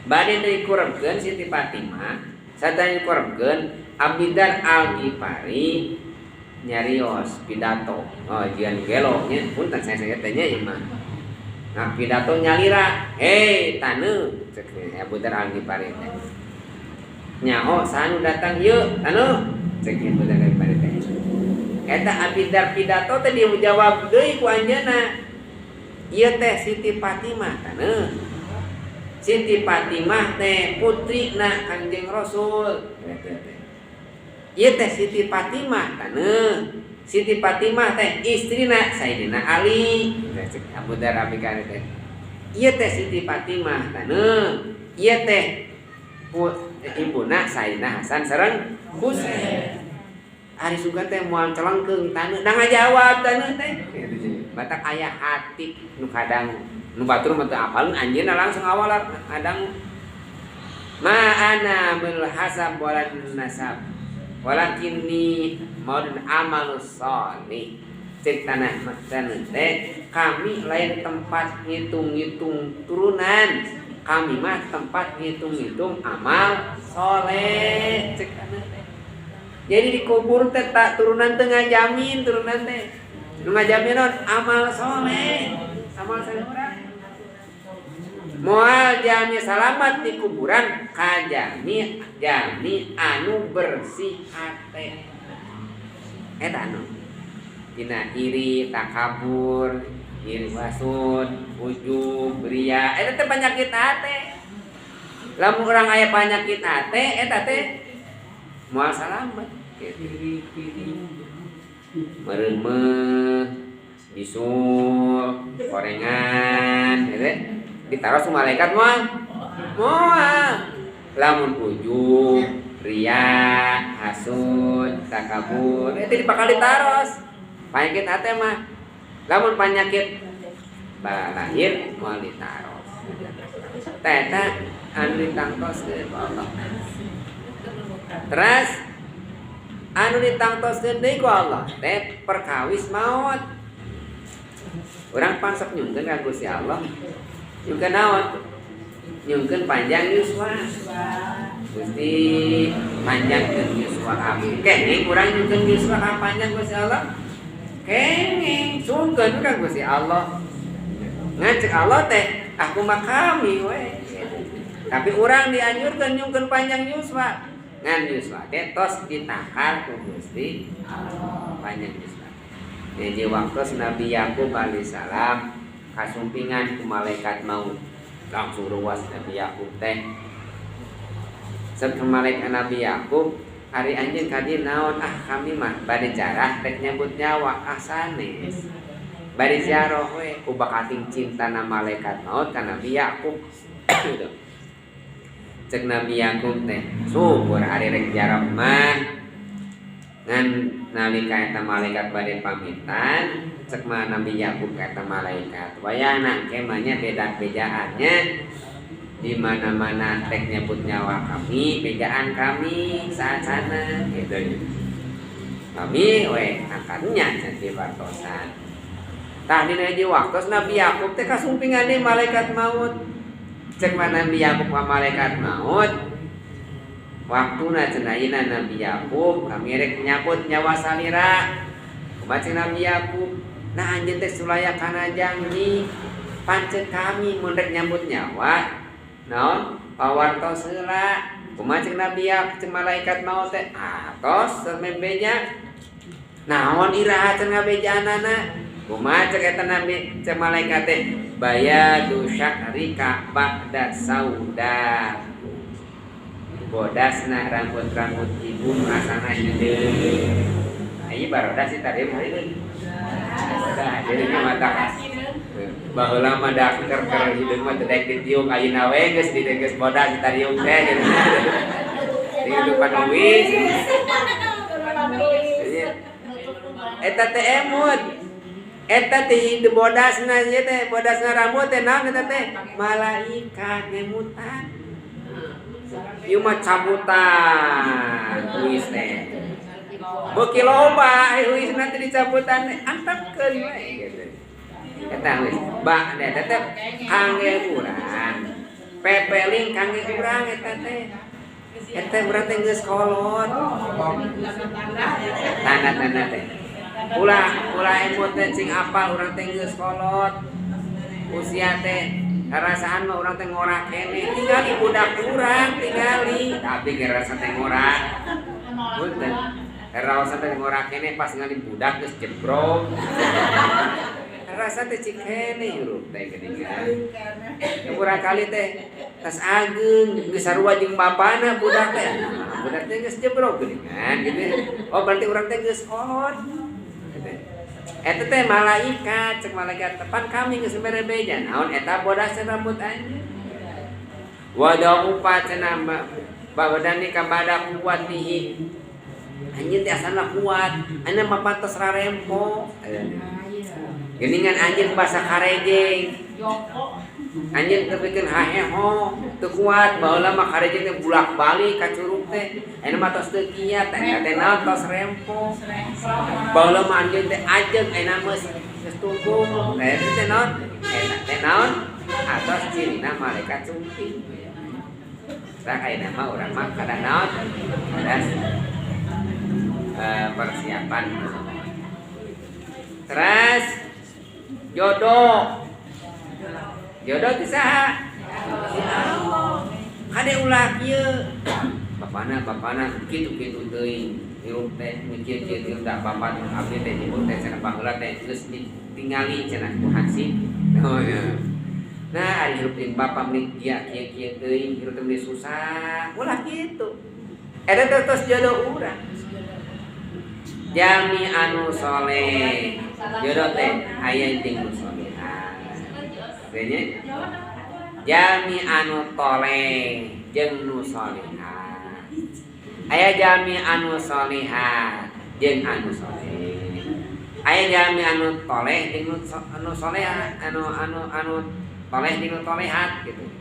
A: Bade dikurebkeun Siti Fatimah, sadaya dikurebkeun Abidal Al-Ghifari nyarios pidato. Oh, jian gelo nya, punten saya teh nya ieu mah. Nah, pidato nyalira, "Hei, taneuh," cek Abu Dzar Al-Ghifari teh. Nyaho saha nu datang ieu, taneuh, cek Abu Dzar Al-Ghifari teh. Eta Abidar pidato teh dijawab deui ku anjeunna. Ieu teh Siti Fatimah, taneuh. Siti Fatimah teh putrina Kangjeng Rasul. Ieu teh Siti Fatimah, taneuh. Siti Fatimah teh istrina Sayyidina Ali. Cek Abu Dzar Al-Ghifari teh. Ieu teh Siti Fatimah, taneuh. Ieu teh ibuna Sayyidina Hasan sareng Husain. Ari sugan teh moal celengkeung taneuh, da ngajawab taneuh teh. Batak aya hati nu kadang nu batur mah teu apaleun anjeunna langsung awal kadang ma ana bil hasab walan nasab walakinni maudun amalus sholih. Cek tanah taneuh teh kami lain tempat ngitung-ngitung turunan, kami mah tempat ngitung-ngitung amal soleh. Cek taneuh teh. Jadi dikubur teh tak turunan teh ngajamin turunan teh. Nu ngajamin naon? Amal soleh. Amal soleh urang. Moal jami salamat di kuburan kajami jami anu bersih hate. Eta anu dina iri, takabur, iri wasud, ujub, ria, eta teh penyakit hate. Lamun urang aya penyakit hate eta teh moal salamet. Mereumeuh, bisul, gorengan, gitu. Ditaros ku malaikat moal. Moal. Lamun ujub, ria, hasud, takabur, itu bakal ditaros. Penyakit hate mah. Lamun penyakit lahir moal ditaros. Teh eta anu ditangtoskeun ku Allah. Terus anu ditangtoskeun deui ku Allah teh perkawis maot. Urang pan sok nyungkeun ka Gusti Allah. Nyungkeun naon? Nyungkeun panjang yuswa. Gusti panjangkeun yuswa abdi. Kenging urang nyungkeun yuswa ka panjang Gusti Allah? Kenging sungkeun ka Gusti Allah. Ngan cek Allah teh aku mah kami we. Tapi urang dianjurkeun nyungkeun panjang yuswa. Ngan yuswa teh tos ditakar ku Gusti Allah panjang yuswa. Jadi waktu Nabi Yakub alaihissalam kasumpingan ku malaikat maut, langsung ruas Nabi Yakub teh. Cek malaikat Nabi Yakub, ari anjeun ka dieu naon? Ah kami mah bade jarah rek nyabut nyawa, ah sanes. Bade ziarah we ku bakating cintana malaikat maut ka Nabi Yakub. Gitu. Cek Nabi Yakub teh, syukur ari rek ziarah mah. Ngan nalika eta malaikat bade pamitan, cek mah Nabi Yakub ka eta malaikat, wayahna engke mah nya beda-bejaannya di mana-mana rek nyebut nyawa kami, bejaan kami saat sana gitu. Kami we angkatnya jadi wartosan. Tah dina hiji waktos Nabi Yakub teh kasumpingan deui malaikat maut. Cek mah Nabi Yakub ka malaikat maut, waktuna cenah ayeuna Nabi Yakub kami rek nyabut nyawa salira. Kumaha cek Nabi Yakub? Nah anjeun teh sulaya kana janji pancet kami mun rek nyabut nyawa naon pawartos heula. Kumaha cek Nabi Yakub cek malaikat maut teh? Ah tos samembeja. Naon iraha cenah ngabejaanana? Kumaha cek eta Nabi cek malaikat teh? Bayadu syakrika ba'da sauda. Bodasna rambut-rambut ibu asana hideung. Ieu barodas sih tadi mah hideung. Tah jadi mata baheula mah da keur keur hideung mah teu daek ditiung, ayeuna we geus di geus bodas tariung teh gitu. Di kehidupan uwis. Eta teh emut. Eta teh hidup bodasna ieu teh, bodasna rambut teh naon eta teh? Malaikat ngemutan. Ieu mah cabutan uwis teh. Beuki loba uwisna teh dicabutan teh antepkeun we gitu. Eta wis ba eta teh kangge urang. Pepeling kangge urang eta teh. Eta urang teh geus kolot. Tanda-tanda teh. Ulah ulah emut teh cing apal urang teh geus kolot. Usia teh karasaan mah urang teh ngora keneh. Tingali budak urang tingali, tapi gerasa teh ngora. Punten. Raosan teh ngora keneh pas ngali budak geus jebrok. Rasa teh cik keneh hirup teh geuningan. Kurang kali teh tas ageung geus sarua jeung bapana budak teh. Budak teh geus jebrok geuningan gitu. Oh berarti urang teh geus kolot. Eta teh malaikat, cek malaikat tepan kami geus mere beja. Naon eta bodas rambut anjeun. Wa da'ufa cenah badani ka bada kuwatihi. Anjeun teh asalna kuat, anjeun mah pantes rarempo. Geuningan anjeun basa karejeng. Anjeun teu pikeun haheho, teu kuat, baheula mah karejeng teh bulak-balik ka curug teh. Ayeuna mah tos teu kiat, eta teh naon tos rempo. Baheula mah anjeun teh ajeug, ayeuna mah geus tungkung. Nah eta teh naon? Eta teh naon? Atos cirina malaikat sumping. Tah ayeuna mah urang mah kada naon? Kada persiapan. Terus jodoh. Jodoh ti saha? Ti Allah. Kade ulah kieu. Bapana bapana kitu-kitu teuing hirup teh mikir kieu da bapak abdi teh ibu teh cenah baheula teh geus ditingali cenah ku hansip. Oh ya. Nah, ari hirup jeung bapak meni dia kieu-kieu teuing hirup teh susah. Ulah kitu. Eta teh tos jodoh urang. Jalmi anu soleh jodoh teh aya jeung nu solehah. Teh jalmi anu toleh jeung nu solehah. Aya jalmi anu solehah jeung anu soleh. Aya jalmi anu toleh jeung anu solehah, anu anu anu toleh jeung nu tolehat gitu.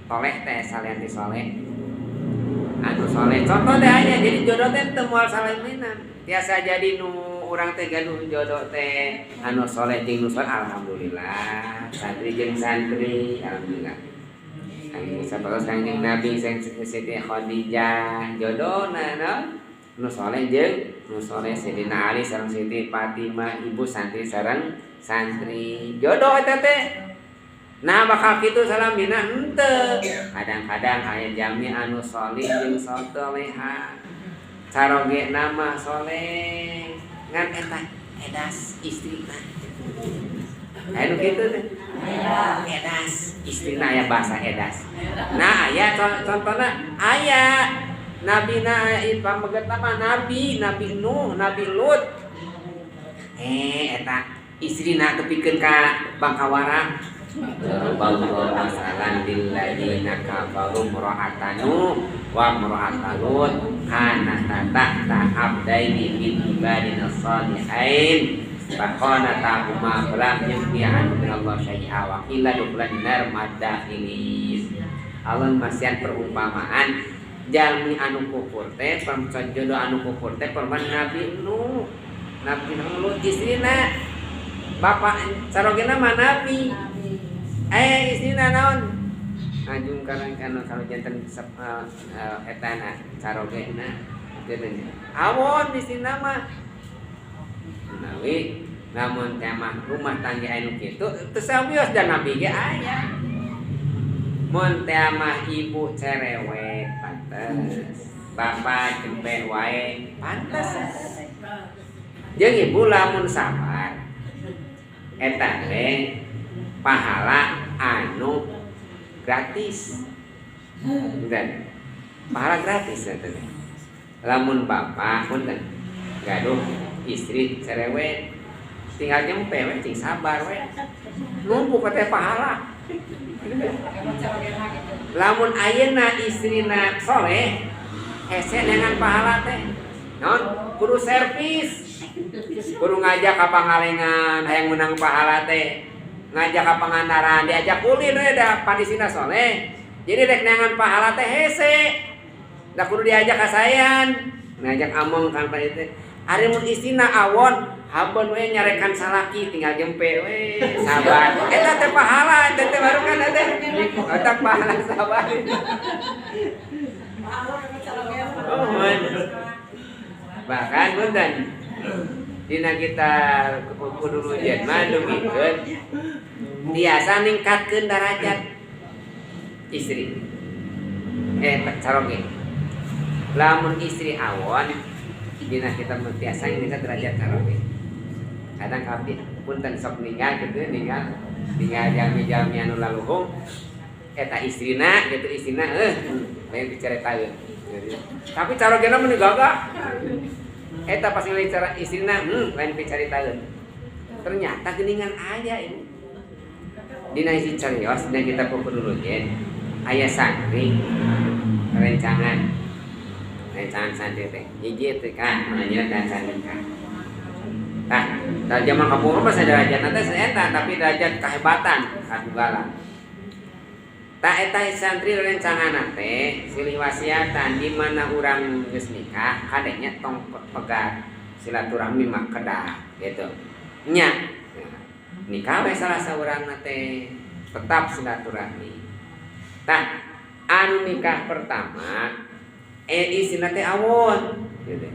A: Toleh teh salian ti soleh. Anu soleh contoh teh aya jadi jodoh teh teu moal saleminan. Tiasa jadi nu urang teh gaduh jodoh teh anu soleh jeung nu soleh alhamdulillah. Santri jeung santri alhamdulillah. Anu sapertos Kanjeng Nabi Siti Khadijah jodohna naon nu soleh jeung nu soleh Sayyidina Ali sareng Siti Fatimah ibu santri sareng santri jodoh eta teh. Nah bakal kitu salamina henteu. Kadang-kadang aya jalmi anu soleh jeung soleha. Caroge nama soleh ngan eta edas istrina. Aya nu kitu teh. Edas istrina aya bahasa edas. Nah aya contohna aya nabina pameget apa nabi, Nabi Nuh, Nabi Lut. Eta istrina tepikeun ka bangkawara. Daraballahu masalan lil ladzina kafaru imra'atanu wa imra'ata Lut kana tahta abdaini min ibadina salihain faqanatahuma falam yughniya anhum minallahi syai'a wa qila udkhulan nar ma'ad-dakhilin. Allah masihan perumpamaan jalmi anu kufur teh jodoh anu kufur teh perempuan Nabi Nuh, Nabi Lut istrina bapak carogena mah nabi. Istrina naon? Ngajung karang kanu kalau janten etana carogena kitu nya. Awon istrina mah. Menawi lamun teh mah rumah tangga anu kitu teu sawios da nabi ge aya. Mun teh mah ibu cerewet pantes, bapak jempe wae pantes. Jeung ibu lamun sabar eta teh pahala anu gratis. Punten. Pahala gratis eta teh. Lamun bapak punten gaduh istri cerewet tinggal jempe we cing sabar we. Numpuk teh pahala. Lamun ayeuna istrina soleh hese dengan pahala teh. Naon kudu servis. Kudu ngajak ka pangalengan hayang menang pahala teh. Ngajak ka Pangandaran diajak ulin we da pandisina soleh. Jadi rek neangan pahala teh hese. Da kudu diajak ka sayan. Ngajak among kan pa teh. Ari mun istrina awon habeun we nyarekan salaki tinggal jempe we sabar. Eta teh pahala eta teh baru kan teh. Eta pahala sabar. Oh, bahkan punten dina kita kudu rujen mah dugikeun biasa ningkatkeun derajat istri. Caroge. Lamun istri awon dina kita tiasa ningkat derajat caroge. Kadang abdi punten sok ninggal kitu ninggal ninggal jalmi-jalmi anu laluhung eta istrina gitu istrina lain dicaritaeun. Tapi carogena meni gagah. Eta pas nilai cara istrina lain dicaritaeun. Ternyata geuningan aya ibu. Dina isi carios dina kita kudu rujen aya santri rencangan. Rencangan santri teh hiji teh kan mananya dan santri kan. Tah, da zaman kapungkur mah derajat teh eta tapi derajat kehebatan katugalan. Tah eta santri rencangan teh silih wasiatan di mana urang geus nikah kadenya tong pegat silaturahmi mah kedah gitu. Nya nikah we salah saurang teh tetap silaturahmi. Tah anu nikah pertama isina teh awon gitu.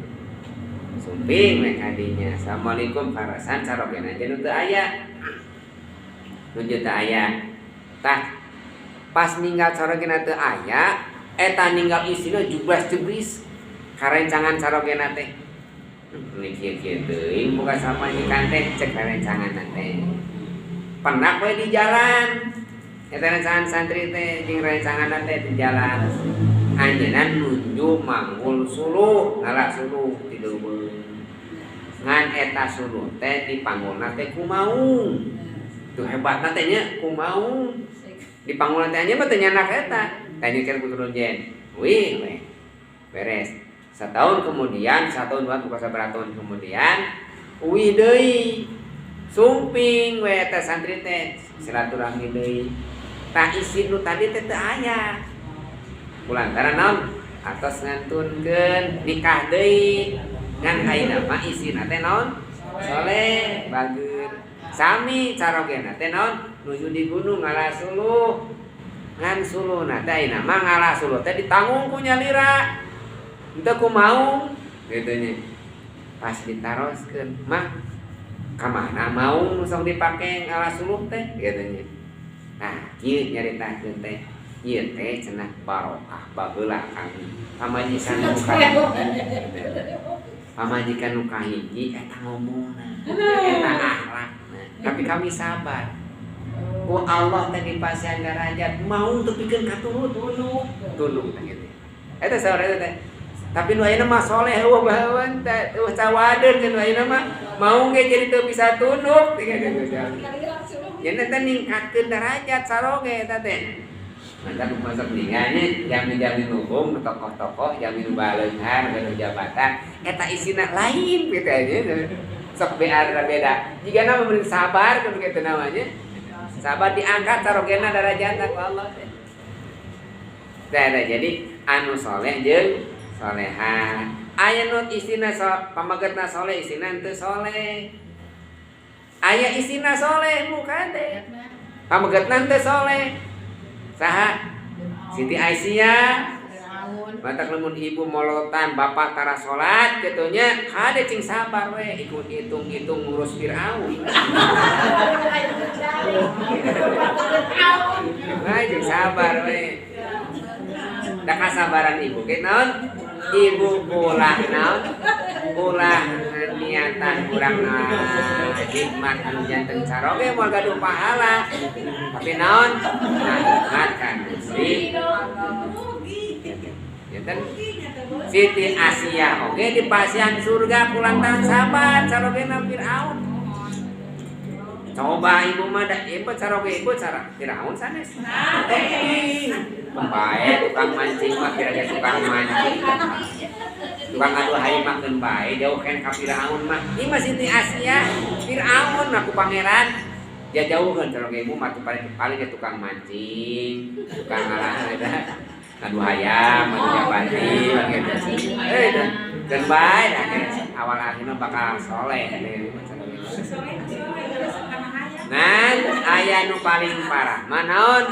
A: Sumping we kadinya. Assalamualaikum karasan carogena aja nu teu aya. Nu teu aya. Tah pas ninggal carogena teu aya Eta ninggal istrina jublas jebris karencangan carogena teh. Ini kieu-kieu teuing boga pamajikan teh, cek karencangan teh. Pendak we di jalan. Eta rencangan santri teh jeung rencangan teh di jalan. Anjeunna nuju manggul suluh, ngala suluh di leuweung. Ngan eta suluh teh dipanggulna teh ku maung. Tuh hebatna teh nya ku maung. Dipanggulna teh anjeun mah teu nyandak eta. Teh nyeker ku turun jen. Wih we. Beres. Setahun kemudian, setahun dua bukan sabaraha tahun kemudian, uih deui. Sumping we eta santri teh silaturahmi deui. Tah isi nu tadi teh teu aya. Kulantaran naon? Atos ngantunkeun nikah deui. Ngan ayeuna mah isina teh naon? Soleh, bager. Sami carogena teh naon? Nuju di gunung ngala suluh. Ngan suluhna teh ayeuna mah ngala suluh teh ditanggung ku nyalira. Henteu ku maung kitu nya. Pas ditaroskeun, mah ka mana maung nu sok dipake ngala suluh teh kitu nya. Nah, kieu nyaritakeun teh. Ieu teh cenah barokah baheula kami. Pamajikan nu kahiji. Pamajikan nu kahiji eta ngomongna, eta akhlakna. Tapi kami sabar. Ku Allah teh dipasihan darajat mau teu pikeun katurut tunduk teh kitu. Eta saur eta teh. Tapi nu ayeuna mah soleh eueuh baheun teh eueuh cawadeun nu ayeuna mah mau ge jadi teu bisa tunduk kitu. Nya teh ningkatkeun darajat saroge eta teh. Mantap masuk nya jami-jami hukum tokoh-tokoh jami nu baleunghar gaduh jabatan eta isina lain kitu aja. Sok beda beda. Jigana memberi sabar kan kitu namanya. Sabar diangkat sarogena darajatna ku Allah teh. Tah jadi anu soleh jeung soleha. Aya nu istina pamagetna soleh istina henteu soleh. Aya istina soleh bukan teh. Pamegetna henteu soleh. Saha? Siti Aisyah. Matak lamun ibu molotan bapak tara salat kitu nya kade cing sabar we ikut hitung-hitung ngurus Firaun. Nah, cing sabar we. Da kasabaran ibu ge naon? Ibu ulah naon? Ulah niatan kurang hikmat anu janten caroge moal gaduh pahala. Tapi naon? Hikmat kan Gusti. Janten Siti Asia oge dipasihan surga kulantaran sabar carogena Firaun. Coba ibu mah da ibu caroge ibu cara Firaun sanes. Bae tukang mancing mah kira-kira tukang mancing. Tukang adu hayu mah keun bae jauh kan ka Firaun mah. Ieu mah Siti Asia Firaun mah ku pangeran. Dia jauhkeun caroge ibu mah paling ge tukang mancing, tukang ngalah eta. Adu hayam, adu jabati gitu. Dan bae dah awal akhirnya bakal soleh. Nah, aya nu paling parah mah naon?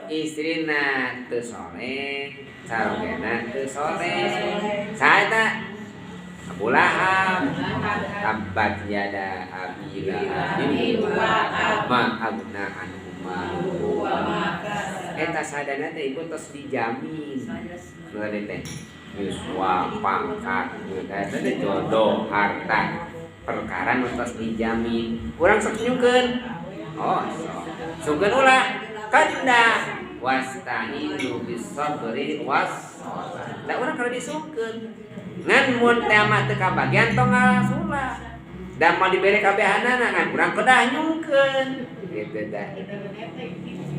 A: Istrina teu soleh, carogena teu soleh. Saha eta? Abu Lahab. Tabbat yada Abi Lahabin ma aghna anhu maluhu. Eta sadana teh ibu tos dijamin. Nu tadi teh yuswa pangkat, eta teh jodoh, harta, perkara nu tos dijamin. Urang sok nyungkeun. Oh, sok. Sungkeun ulah kanda wasta'inu bis-sabri was-shalah. Da urang kalau disungkeun. Ngan mun teh mah teu kabagian tong ngalasula. Da moal dibere kabehanana ngan urang kedah nyungkeun. Gitu dah.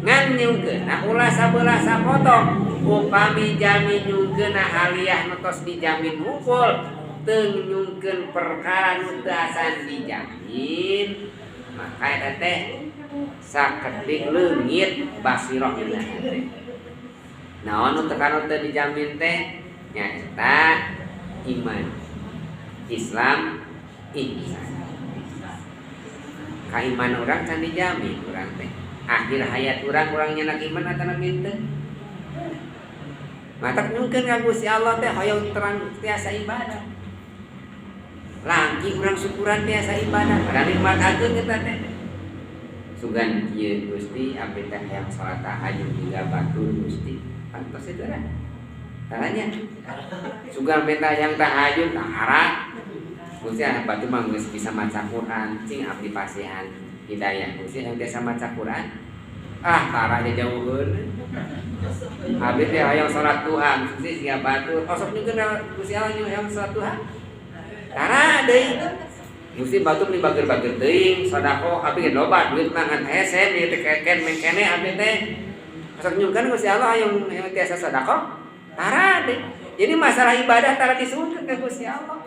A: Ngan nyungkeunna ulah sabelah sapotong. Upami jamin nyungkeunna haliah nu tos dijamin hungkul, teu nyungkeun perkara nu teu acan dijamin, maka eta teh sakedik leungit basirah dina hate. Naon nu teu kanu teu dijamin teh nyaeta iman, Islam, ihsan. Kaiman urang can dijamin urang teh. Akhir hayat urang urang nyenak iman atanapi henteu. Matak nyungkeun ka Gusti Allah teh hoyong terang tiasa ibadah. Langki urang syukuran tiasa ibadah. Padahal nikmat ageung eta teh. Sugan kieu Gusti abdi teh hayang salat tahajud tiga batur Gusti. Pantos itu lah. Taranya sugan minta yang tahajud tara. Gusti batu mah geus bisa maca Quran, cing abdi pasihan hidayah Gusti yang biasa maca Quran. Ah tara jauheun. Abdi teh hayang salat duha, Gusti siga batur. Osok nyungkeun Gusti Allah hayang salat duha. Tara deui. Gusti batur ni bager-bager teuing, sedekah abdi ge loba duit mah ngan hese ieu teh keken mengkene abdi teh. Osok nyungkeun Gusti Allah hayang tiasa sedekah. Tara deui. Jadi masalah ibadah tara disungkeun ka Gusti Allah.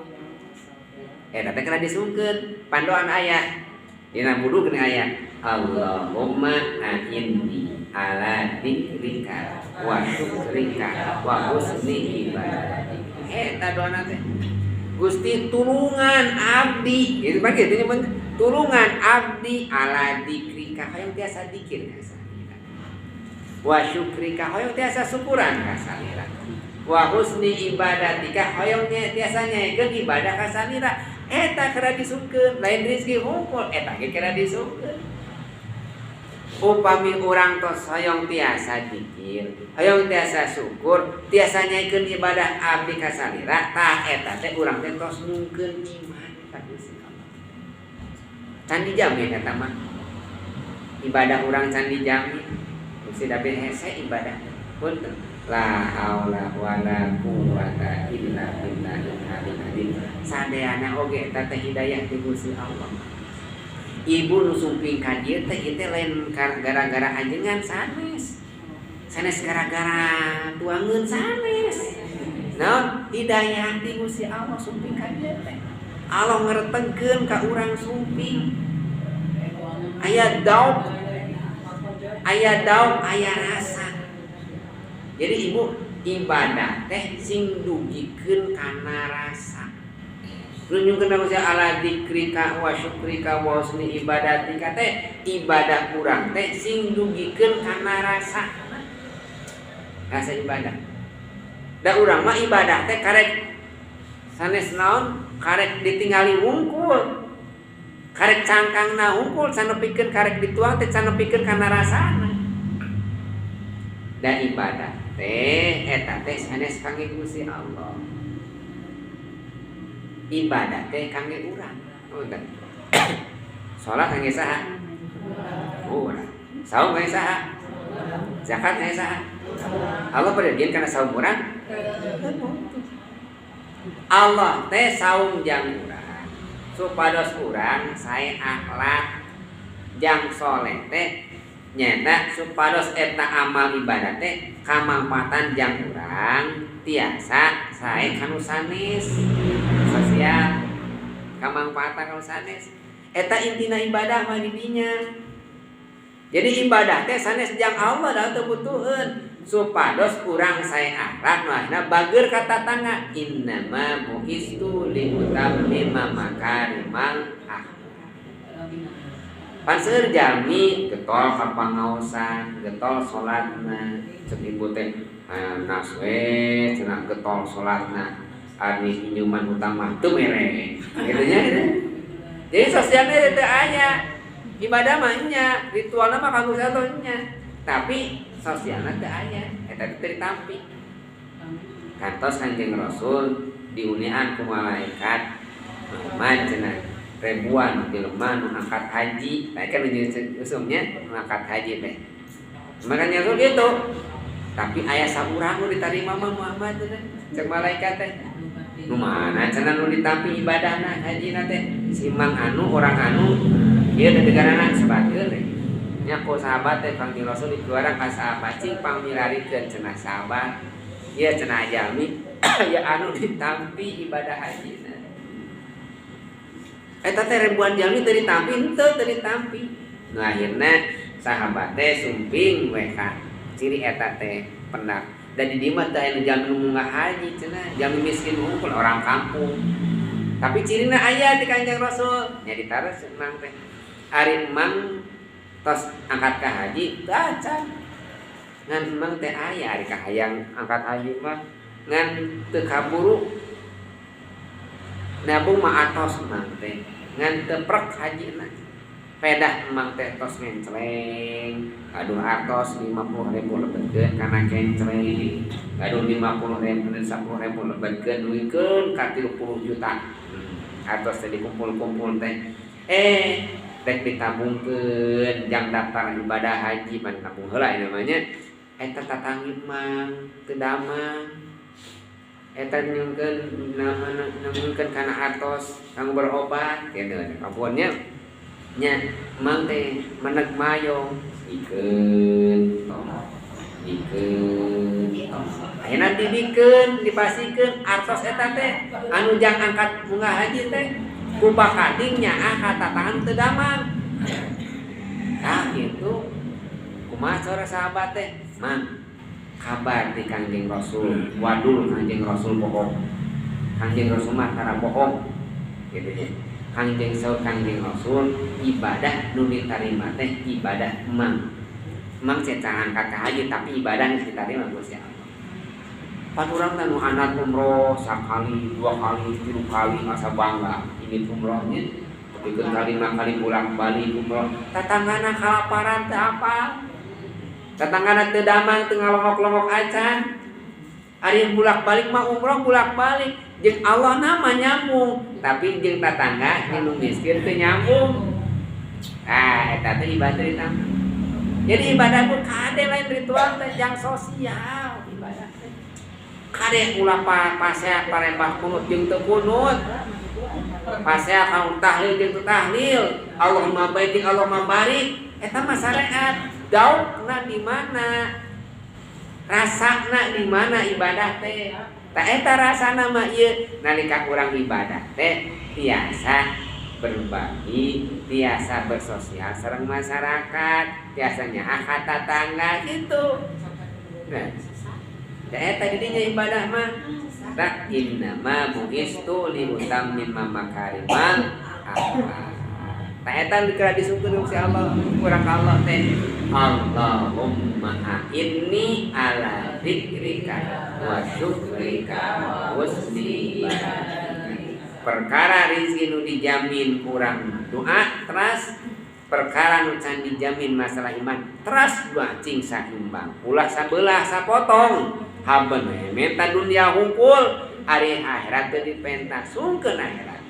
A: Eta teh kena disungkeun, pandoan aya. Dina wudu geuning aya. Allahumma a'inni ala dzikrika wa syukrika wa husni ibadatik. Eta doana teh. Gusti tulungan abdi. Itu mah kitu nya tulungan abdi ala dzikrika hoyong tiasa dzikir ka salira. Wa syukrika hoyong tiasa syukuran ka salira. Wa husni ibadatika hoyong tiasa nyaekeun ibadah ka salira. Eta kena disungkeun, lain rezeki hungkul, eta ge kena disungkeun. Upami urang tos hoyong tiasa dzikir, hoyong tiasa syukur, tiasa nyaikeun ibadah abdi ka salira, tah eta teh urang teh tos nyungkeun iman ka Gusti Allah. Can dijamin eta mah. Ibadah urang can dijamin. Gusti da hese ibadah. Punten. La haula wala quwata illa billahil aliyil azim. Sadayana oge eta teh hidayah ti Gusti Allah. Ibu nu sumping ka dieu teh ieu teh lain gara-gara ajengan sanes. Sanes gara-gara tuangeun sanes. Naon hidayah ti Gusti Allah sumping ka dieu teh. Allah ngeretengkeun ka urang sumping. Aya dauk, aya dauk, aya rasa. Jadi ibu ibadah teh sing dugikeun kana rasa. Nunjukkeun ka Gusti ala dzikrika wa syukrika wa husni ibadatika teh ibadah urang teh sing dugikeun kana rasa. Rasa ibadah. Da urang mah ibadah teh karek sanes naon karek ditingali wungkul. Karek cangkangna wungkul can nepikeun karek dituang teh can nepikeun kana rasana. Da ibadah teh eta teh sanes kangge Gusti Allah. Ibadah teh kangge urang. Punten. Salat kangge saha? Urang. Saum kangge saha? Zakat kangge saha? Allah perjanjian kana saum urang? Allah teh saum jang urang supados urang sae akhlak jang soleh teh nyata supados eta amal ibadah teh kamangpaatan jang urang tiasa sae kanu sanes sosial kamangpaatan kanu sanes eta intina ibadah mah di dinya. Jadi ibadah teh sanes jang Allah da teu butuheun supados urang sae akhlak nu bager ka tatangga innama bu'istu liutammima makarimal akhlak. Pan seueur jalmi getol ka pangaosan, getol salatna, cek ibu teh nas we cenah getol salatna, ari injuman utama teu mere. Kitu nya gitu. Jadi sosialnya teu aya. Ibadah mah nya, ritualna mah kanggo sato nya. Tapi sosialna teu aya, eta teh ditampi. Kantos Kanjeng Rasul diunian ku malaikat Muhammad cenah ribuan jelema nu angkat haji. Nah kan usumnya nu angkat haji teh. Makanya tuh gitu. Tapi aya saurang nu ditarima mah Muhammad teh. Cek malaikat teh. Nu mana cenah nu ditampi ibadahna hajina teh? Si mang anu orang anu ieu teh negarana sebageun teh. Nya ku sahabat teh Kangjeng Rasul dikeluaran ka sahabat cing pangmilarikeun cenah sahabat. Ieu cenah jalmi aya anu ditampi ibadah hajina. Eta teh ribuan jalmi teu ditampi henteu teu ditampi. Nu akhirna sahabat teh sumping we ka ciri eta teh pendak. Dan di dieu mah teh aya jalmi nu munggah haji cenah, jalmi miskin hungkul orang kampung. Tapi cirina aya di Kanjeng Rasul, nya ditaros emang teh. Ari emang tos angkat ka haji teu acan. Ngan emang teh aya ari kahayang angkat haji mah ngan teu kaburu. Nabung mah atos emang teh ngan teu prek hajina. Pedah emang teh tos ngencleng, aduh artos 50.000 lebetkeun kana kencleng, aduh 50.000 10.000 lebetkeun duikeun ka 30 juta. Artos teh dikumpul-kumpul teh. Rek ditabungkeun jang daftar ibadah haji pan nabung heula namanya. Eta tatanggi mang teu damang. Eta nyungkeun kana artos kanggo berobat kitu kampunnya. Nya mang teh meneg mayong ikeun tong ikeun tong ayeuna dibikeun dipasikeun artos eta teh anu jang angkat bunga haji teh ku bakading nyaah ka tatangan teu damang. Tah kitu kumaha cara sahabat teh mang kabar di Kangjeng Rasul wadul Kangjeng Rasul bohong Kangjeng Rasul mah tara bohong kitu nya. Kangjeng saur Kangjeng Rasul ibadah nu ditarima teh ibadah emang. Emang cecangan ka haji tapi ibadah geus ditarima Gusti Allah. Pan urang teh nu anak umroh sakali, dua kali, tilu kali masa bangga ini umrohnya. Tapi ke lima kali bolak-balik umroh. Tatanggana kalaparan teu apa? Tatanggana teu damang teu ngalongok-longok acan. Ari bolak-balik mah umroh bolak-balik jeung Allah nama nyambung, tapi jeung tatangga jeung nu miskin teu nyambung. Ah, eta teh ibadah ditambah. Jadi ibadah ku kade lain ritual teh jang sosial ibadah teh. Kade ulah pasea parembah kunut jeung teu kunut. Pasea kaum tahlil jeung teu tahlil. Allahumma barik Allahumma barik. Eta mah syariat. Daukna di mana? Rasana di mana ibadah teh? Ta eta rasana mah ieu nalika urang ibadah teh tiasa berbagi, tiasa bersosial sareng masyarakat, tiasa nyaah ka tatangga gitu. Nah, ta eta didinya ibadah mah. Ta innama bu'istu li utammima makarimal akhlak. Ta eta dikira disungkeun ku Allah, kurang ka Allah teh. Allahumma a'inni ala dzikrika wa syukrika wa husni ibadatika. Perkara rezeki nu dijamin kurang doa teras, perkara nu can dijamin masalah iman teras doa cing saimbang. Ulah sabelah sapotong. Haben we menta dunia hungkul, ari akhirat teu dipenta sungkeun akhirat.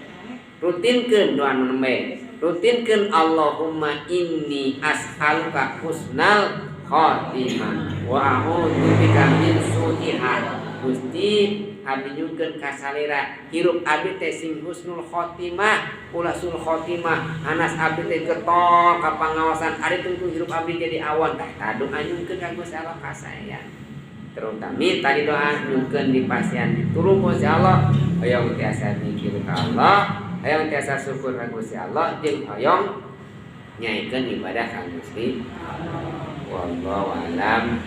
A: Rutinkeun doa nu nembe. Rutinkeun Allahumma inni as'aluka husnal khatimah wa a'udzu bika min su'iha. Gusti abdi nyungkeun ka salira hirup abdi teh sing husnul khotimah ulah sul khotimah anas abdi teh getol ka pangawasan ari tungtung hirup abdi jadi awan tah doa nyungkeun ka Gusti Allah ka saya. Terutama tadi doa nyungkeun di pasian ditulung Gusti Allah hoyong tiasa mikir ka Allah hoyong tiasa syukur ka Gusti Allah jeung hoyong nyaikeun ibadah ka Gusti Allah. Wallahu a'lam.